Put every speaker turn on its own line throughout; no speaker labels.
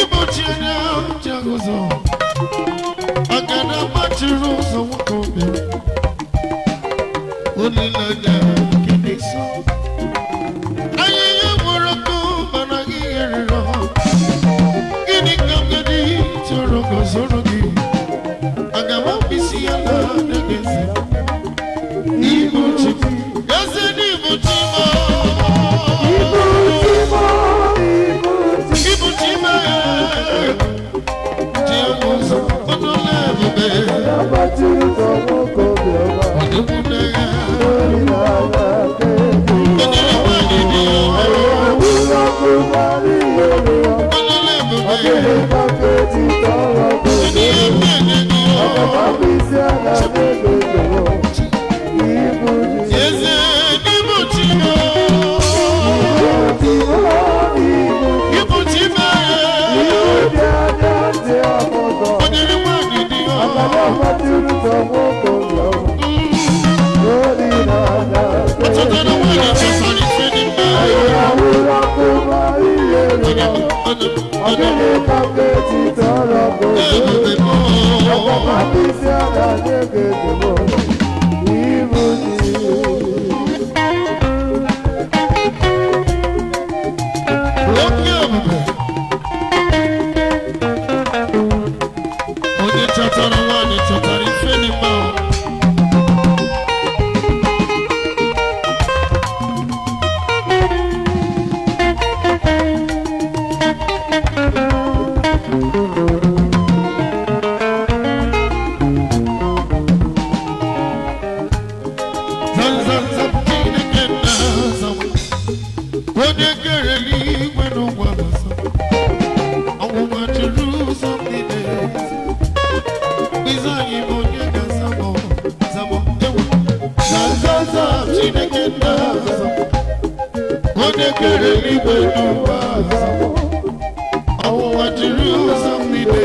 Ibuchi anya ji ụzọ agada gbachiri ụzọ nwoke obi olileanya nke dị nsọ. Ahịhịa nwere ọkụ mana gị gherere. Gịnị ka m ga-eji tụrụ gọzọrọ gị? Aga m apịsị ya na adịghị eze. Ibuchi gazie n'ibuchi m. Ibuchi m ji ụzọ ọdụla ebube ọdụkwune ya onyere nwanyị dị ya ọdụla ebube onye ihe mmemme gị. Eze n'ibuchi m, ibuchi m onyere nwanyị dị ya. Ọtụtụ nwanyị chọtara ife dị mma. Ebube m. Oke ebube. Onye chọtara nwaanyị chọtara ife dị mma. Zanzanza Chineke na-aza. Onye kere eluigwe n'ụwa na-aza. Ọnwụnwa juru ụzọ m niile. Izu anyị bụ onye ga-aza mụ, za mụ, ewu. Zanzanza Chineke na-aza. Onye kere eluigwe n'ụwa aza. Ọnwụnwa juru ụzọ m niile.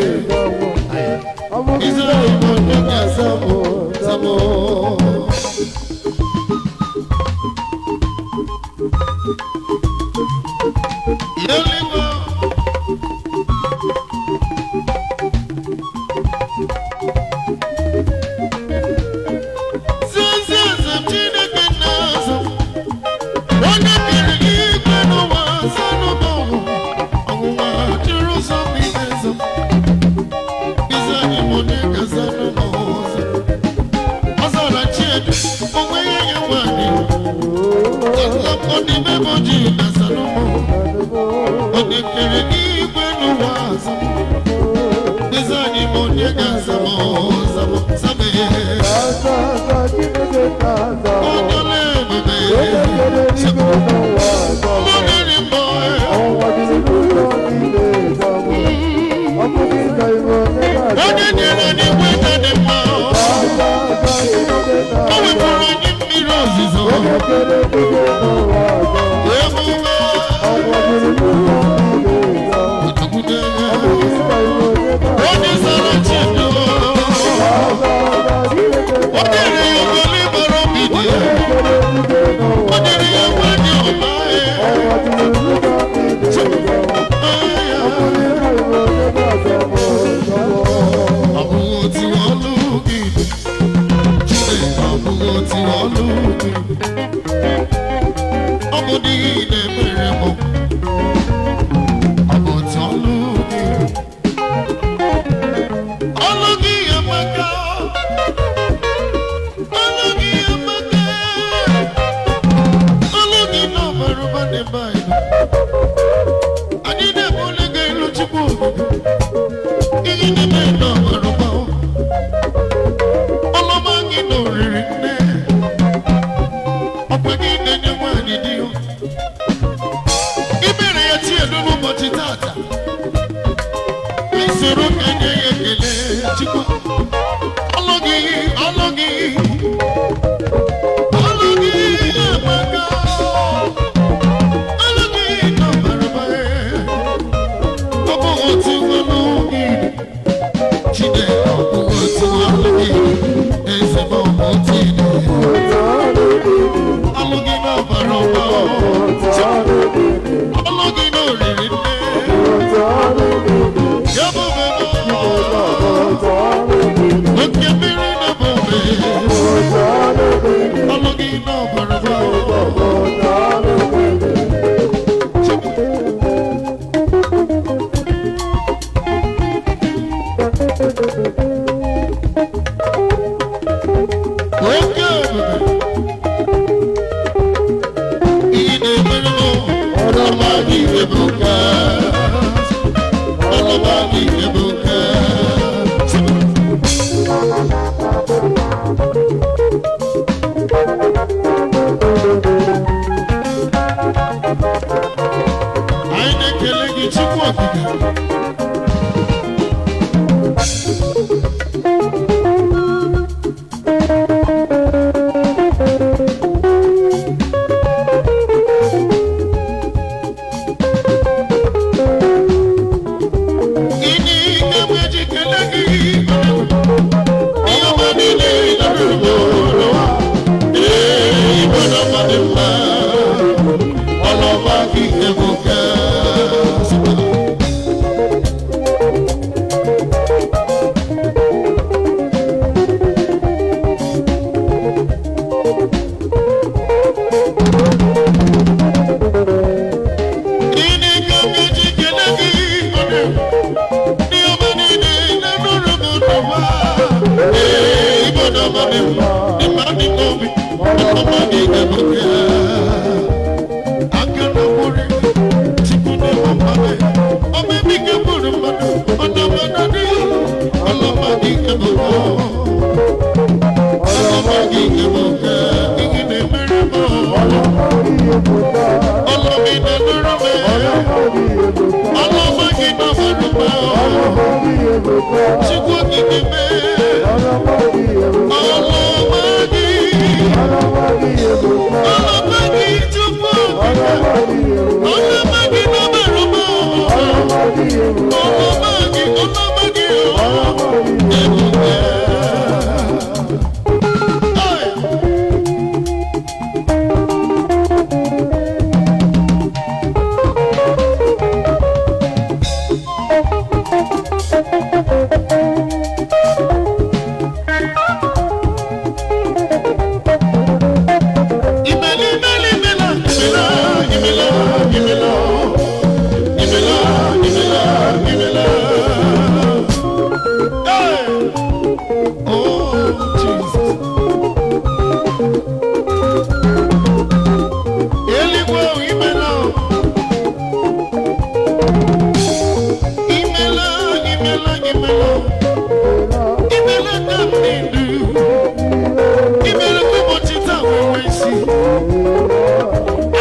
Izu anyị bụ onye ga-aza mụ, za mụ. Eluigwe. Eze Chineke na-azụ. Onye kere igwe n'ụwa aza n'ụba ụwa. Ọnwụnwa juru ụzọ m niile nzọ. Izu anyị bụ onye ga-aza n'ụba ọzọ. Ọ zara Chiedu, o nweghị ya nwaanyị. Ọdịbe bụ ji na-aza n'ụmụ. Onye kere igwe n'ụwa aza. Izu anyị bụ onye ga-aza m ọzọ. Zame. Onye ebube. Mmiri mbọ. Onye nyere anyị igwe na dị mma. O wepụrụ anyị mmiri ozuzo. Emume. Otokwude. Onye zara Chiedu. O nyere ya ogoli gbara obi dị ya. O nyere ya nwanyị ọma ya. Ọ bụghị otu ọlụ gị dị. Chineke, ọ bụghị otu ọlụ gị dị. Ọ bụ dị gị na-emere m. Ọ bụ otu ọlụ gị dị. Ọlụ gị amaka. Ọlụ gị amaka. Ọlụ gị na ọbara ụba na-ebe anyị nọ. Anyị na-ebuli gị elu Chukwu okike. Ihe na-eme na ọbara ụba. Ọlụma gị na oriri nne. Ọkwa gị na-enye nwaanyị di ya. I mere ya Chiedu n'ụbọchị tata. Isoro ka nye ya ekele Chukwu. Ọlụ gị, ọlụ gị, ọlụ gị amaka. Ọlụ gị na ọbara ụba. Ọ bụghị otu ọlụ gị dị. Chineke, ọ bụghị otu ọlụ gị dị. Eze m, ọ bụ otu ị dị. Ọlụ gị na ọbara ụba. Ọlụ gị na oriri nne. gị, Chukwu Okike. Gịnị ka m eji kelee gị? Ihe ọma niile ị nọrọ n'ụwa. Ee, ịbụ na mmadụ mma. Ọlọ́ba kí ebuka. Gịnị ka m ga-eji kelee gị, onye? Ndị ọma niile na-anụrụ m n'ụwa. Ee, ịbụ na mmadụ mma, dị mma dị n'obi, ọlọ́ba gị ebuka. Aka na mgburi Chukwu na-eme mmadụ ọmụmụ ike gburu mmadụ ọdọmọdụ dị ọlọma gị ebuka, ọlọma gị ebuka. Ihe na-emere m, ọlọmị na-anụrụ m, ọlọma gị na-agbara m. Chukwu Okike mee ọlọma gị, ọlọma gị, Chukwu Okike, ọlọma gị na-agbara m, ọlọma gị, ọlọma gị ebuka. Hey! Imela, imela, imela, imela, imela, imela, imela, imela, imela. Hey! Oh, Jesus. Eluigwe ahụ, imela o. Imela, imela, imela. Imela ka m na-edu. Imela ka ụbọchị taa wee nwee isi.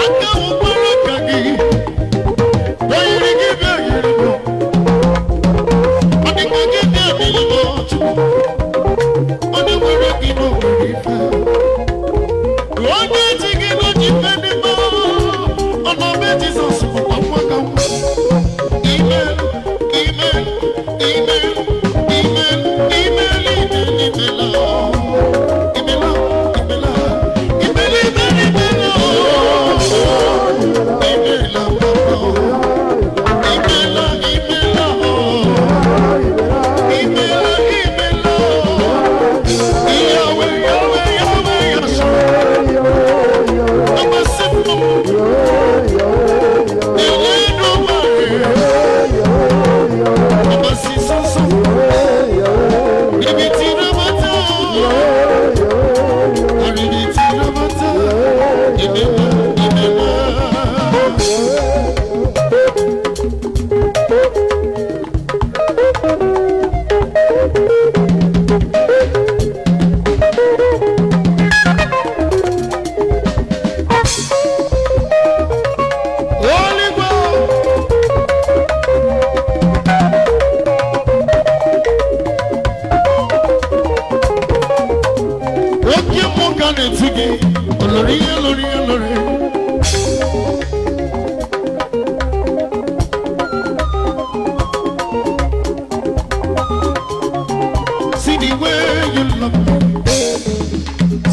Aka m kwere ka gị oyiri gị bịa yiri m. Ọ dịka gị bịa dịrị m, Chukwu. Onye nwere gị na o nwere ife. Onye ji gị na o ji ife dị mma. Ọnọdụ Jizọs bụkwa nwa ka nwa. Ime, ime, ime, ime, ime, ime, imela. Imela, imela, imela, imela, imela. Imela, papa. Imela, imela, oh. Imela, imela. Yahweh, Yahweh, Yahweh, Yahshua. Ọba simple. Elédùmarè. Ọba sísọ́sọ́. Ibi tí iná bá tán. Àrìbí tí iná bá tán. Ìmẹ̀lá, ìmẹ̀lá. Holy Ghost. Oke mmụọ ka na-eti gị olori ihe lori ihe lori. See the way you love me.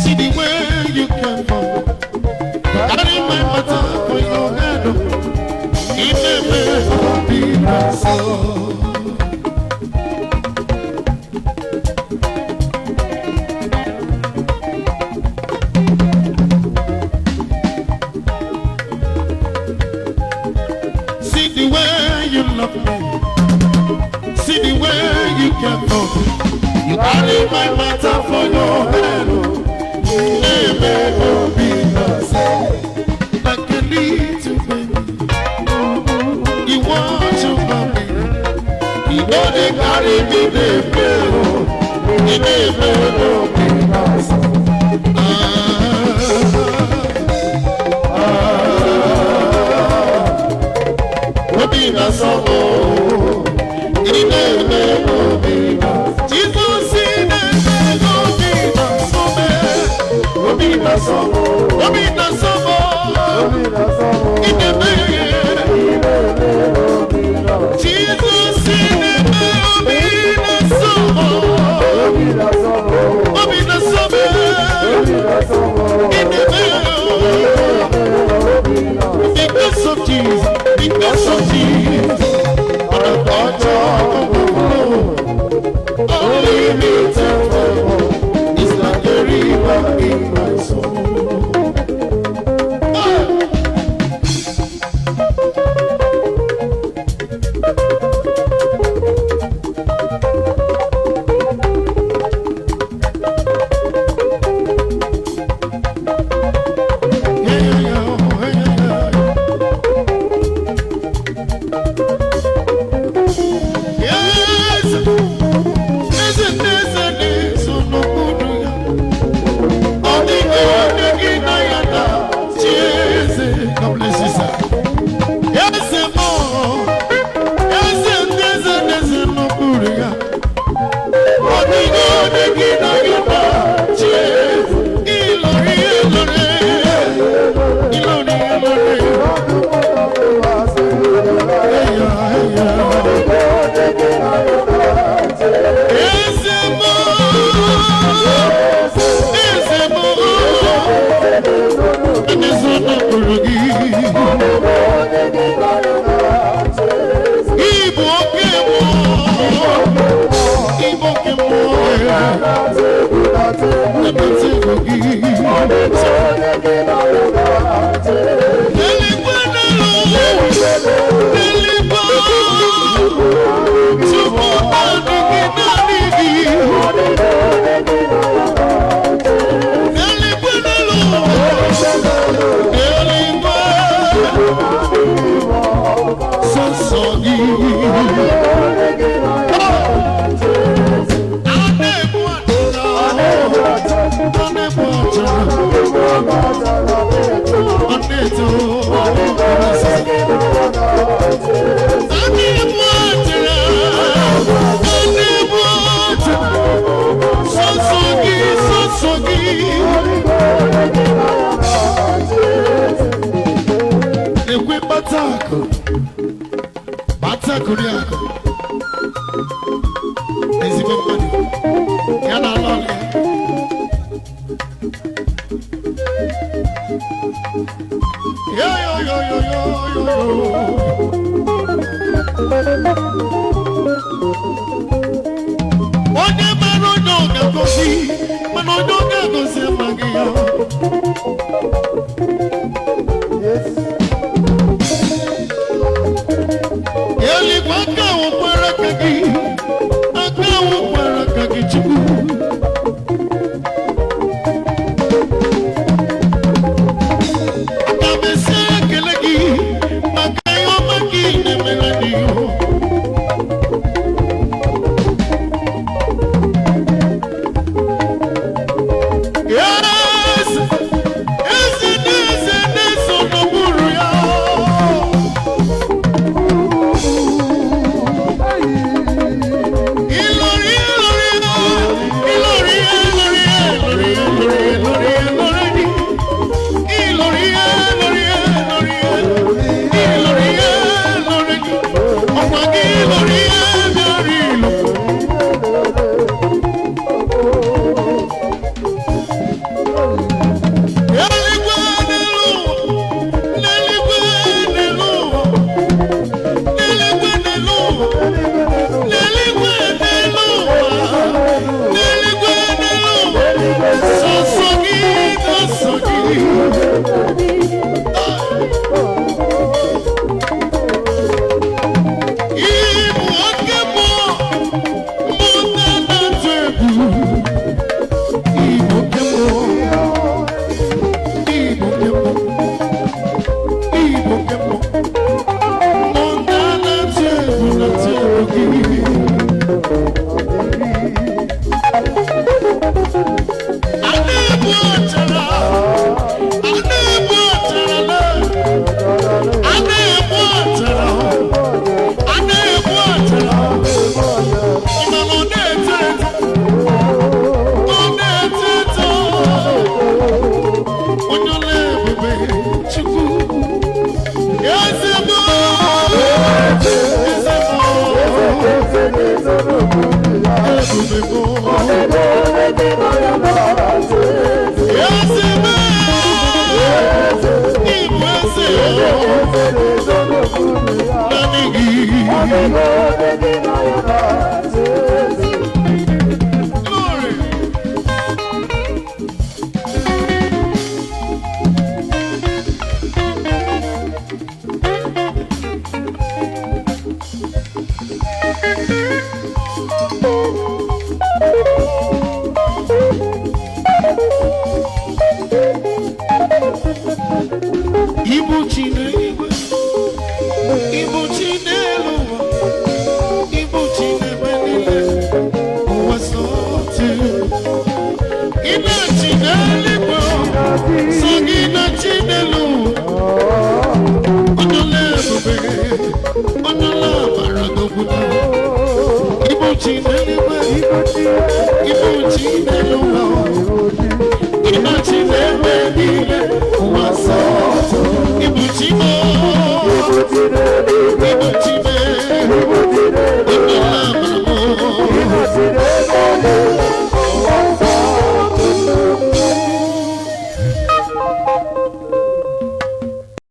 See the way you care for me. Carry my matter for your head. Imeme obi na-asọ. See the way you love me. See the way you care for me. You carry my matter for your head. Amen. Obi na-asọ. Like a little baby. You want to love me. You know they carry me, they play. Oh. Amen. Obi na-asọ. Ah, ah. Obi na-asọ m. Ị na-eme obi na Jizọs, ị na-eme obi na-asọ m. Obi na-asọ m. Obi na-asọ m. Ị na-eme. Jizọs, ị na-eme obi na-asọ m. Obi na-asọ m. Ị na-eme. Because of Jesus, because of Jesus, on the water overflow, unlimited favor is like a river in my soul. Ah! Yeah, yeah, yeah, oh, yeah, yeah, yeah. Yes, eze ndị eze na-eso n'okpuru ya. Ọ dịghị onye gị na ya na chi eze. God bless you, sir. Eze mụ, eze ndị eze na-eze n'okpuru ya. Ọ dịghị onye gị na ya na chi eze. Ịlọrị, ịlọrị, ịlọrị, ịlọrị. Eya, eya. Eze mụ, eze mụ, na-eso n'okpuru gị. Ịbụ oke mmụọ, ịbụ oke mmụọ, na-ete egwu gị. Eluigwe n'elu, eluigwe, Chukwu naanị gị, naanị gị. Eluigwe n'elu, eluigwe, sọsọ gị. A na-egbu achara, a na-egbu achara, ọ na-eto. A na-egbu achara, a na-egbu achara, sọsọ gị, sọsọ gị. Ekwe mkpata akụ, kpata akụ ri akụ, ezigbo mmadụ, ya na ala ọlụ ya. Yo, yo, yo, yo, yo, yo, yo. Onye mara onye ọ ga-agọzi, mana onye ọ ga-agọzi amaghị ya. Eluigwe, aka wụkwara aka gị, aka wụkwara aka gị, Chukwu. Aga m esi ekele gị maka ihe ọma gị na-emere n'ihu. Ebube bụ eze m, ịbụ eze, naanị gị. Glory. Ibu chi n'eluigwe, ibu chi n'elu ụwa, ibu chi n'ebe niile, ụwa sọtụ. Ị na-achị n'eluigwe, sọ gị na-achị n'elu ụwa. Onye ebube, onye amara n'obodo. Ibu chi n'eluigwe, ibu chi n'elu ụwa, ị na-achị n'ebe niile, ụwa sọtụ. Ibu chi m.